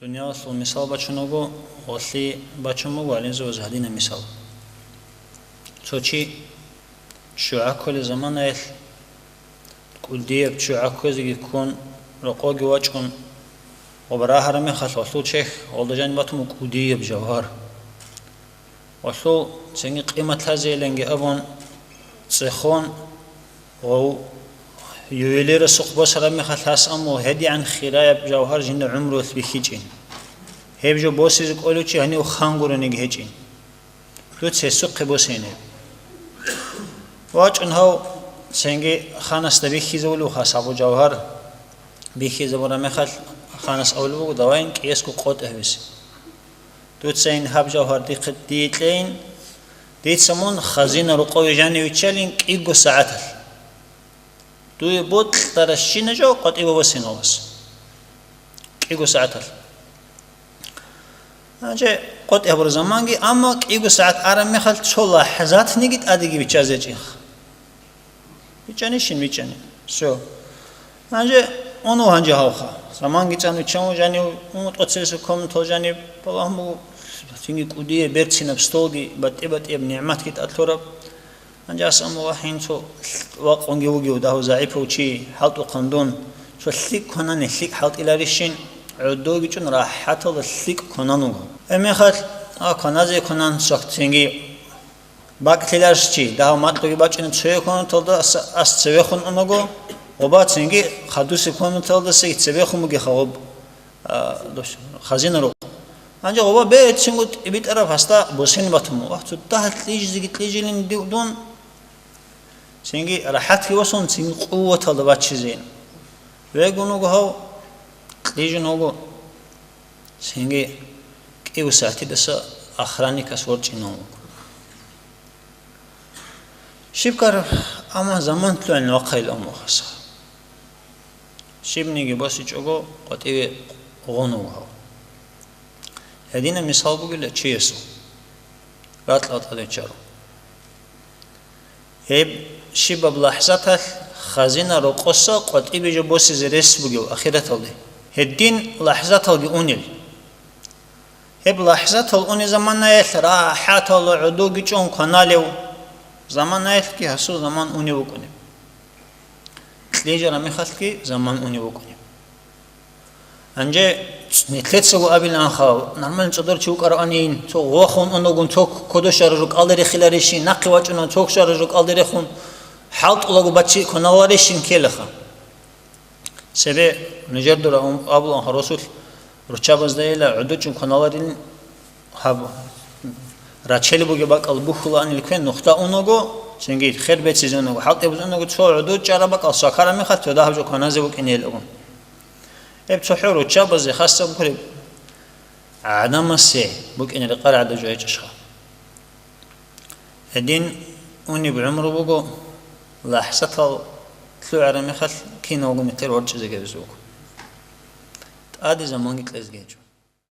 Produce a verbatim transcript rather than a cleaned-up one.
Дуниялалъул мисал бачунаго, гъолъи бачун буго гӀалимзабаз гьадинаб мисал. Цо чи ччу гӀаккулел заманаялъ, кӀудияб ччу гӀаккуязеги ккун, рокъовеги вачӀун, ва рагьараб мехалъ гъолъул чехь, гъолда жаниб батун буго кӀудияб жавгьар. Гъолъул цинги къимат лъазейиланги абун, цӀехон ва ювелирасухъ босараб мехалъ гьас амма гьедигӀан хираяб жавгьар жинда гӀумруялъ бихьичӀин. Гьеб жо босизе кӀолев чи гьанив хан гурониги гьечӀин. Дуца гьесухъе босейин гьеб. ВачӀун гьав цинги ханасда бихьизавулев хас гьабу жавгьар. Бихьизабураб мехалъ ханас абулеб буго, давайин кӀиясго къотӀи гьабизе. Дуцайин гьаб жавгьар дихъе дие кьейин, дица мун хазина рокъове жаниве виччалин кӀиго сагӀаталъ. Дуе бокьарабщина жо къотӀи босейин гьавас. КӀиго сагӀаталъ. Гьанже къотӀи гьабураб заманги, амма кӀиго сагӀат араб мехалъ цо лахӀзатниги тӀадеги биччазе гьечӀин. БичӀчӀанищин, бичӀчӀани. Всё. Гьанже унав гьанже гьавха. Заманги цӀан виччан вуго жанив, ун тӀоцебесеб комнатал жаниб, балагьун буго, цинги кӀудияб берцинаб столги, батӀи-батӀияб нигӀматги тӀад лъураб. Гьанже ас амма вахӀин цо вакъунги вугев дагьав загӀипав чи, хӀалтӀухъан дун, цо лъикӀ кванани лъикӀ хӀалтӀиларищин, гӀодовги чӀун рахӀаталда лъикӀ кванан вуго. Гьеб мехалъ, а, кваназе кванан, цинги бакӀлъиларищ чи, дагьав макьуги бачӀина цеве комнаталда, ас, ас цевехун унаго, гъоба цинги хадусеб комнаталдаса цевехун бугеха гъоб, а, дос, хазина рукъ. Гьанже гъоба берцинго тӀибитӀараб гьасда босин батун буго. Вагь, цо дагьа кьижизеги кьижилин див дун, цинги рахӀатги босун, цинги къуваталда баччизейин. Вегун вуго гьав, кьижун вуго. Цинги кӀиго сагӀатидаса охранникас ворчӀинав вуго. Щиб ккараб, амма заман лъугӀин вахъайилан вуго гьас. Щибниги босичӀого къватӀиве гъун вуго гьав. Гьединаб мисал бугила чиясул. Ракьал тӀаде чӀарун. Гьеб щибаб лахӀзаталъ хазина рокъоса къватӀибе жо босизе рес бугев ахираталде, гьедин лахӀзаталги унел. Гьеб лахӀзатал унеб заманаялъ рахӀаталда гӀодовги чӀун кваналев заманаялъги гьасул заман унев вукӀунеб. Кьижараб мехалъги заман унев вукӀунеб. Гьанже нилъецаго абиланха, нормально цӀодор чи вукӀаравани, цо вахун унагун, цо кодо щвараб жо кӀалде рехиларищин, нахъе вачӀуна, цо щвараб жо кӀалде рехун, хӀалтӀулаго баччи кваналарищин ккелаха. Цебе нижер дур абуланха Расул, руччабаздайила гӀодов чӀун кваналарин. Гьаб, рачел бугеб бакӀал бухьулаанил квен нухда унаго, цинги хер беццизе унаго, хӀалтӀи бузе унаго, цо гӀодов чӀараб бакӀал свакараб мехалъ цо дагьаб жо кваназе букӀине гьелъагун. Гьеб цохӀо руччабазе хасаб гуреб гӀадамасе букӀине рекъараб гӀадаб жо гьечӀищха. Гьедин унеб гӀумру буго, лахӀзатал лъугӀараб мехалъ киналго метер ворчӀизе гьебизе буго. ТӀаде заманги кьезги гьечӀо.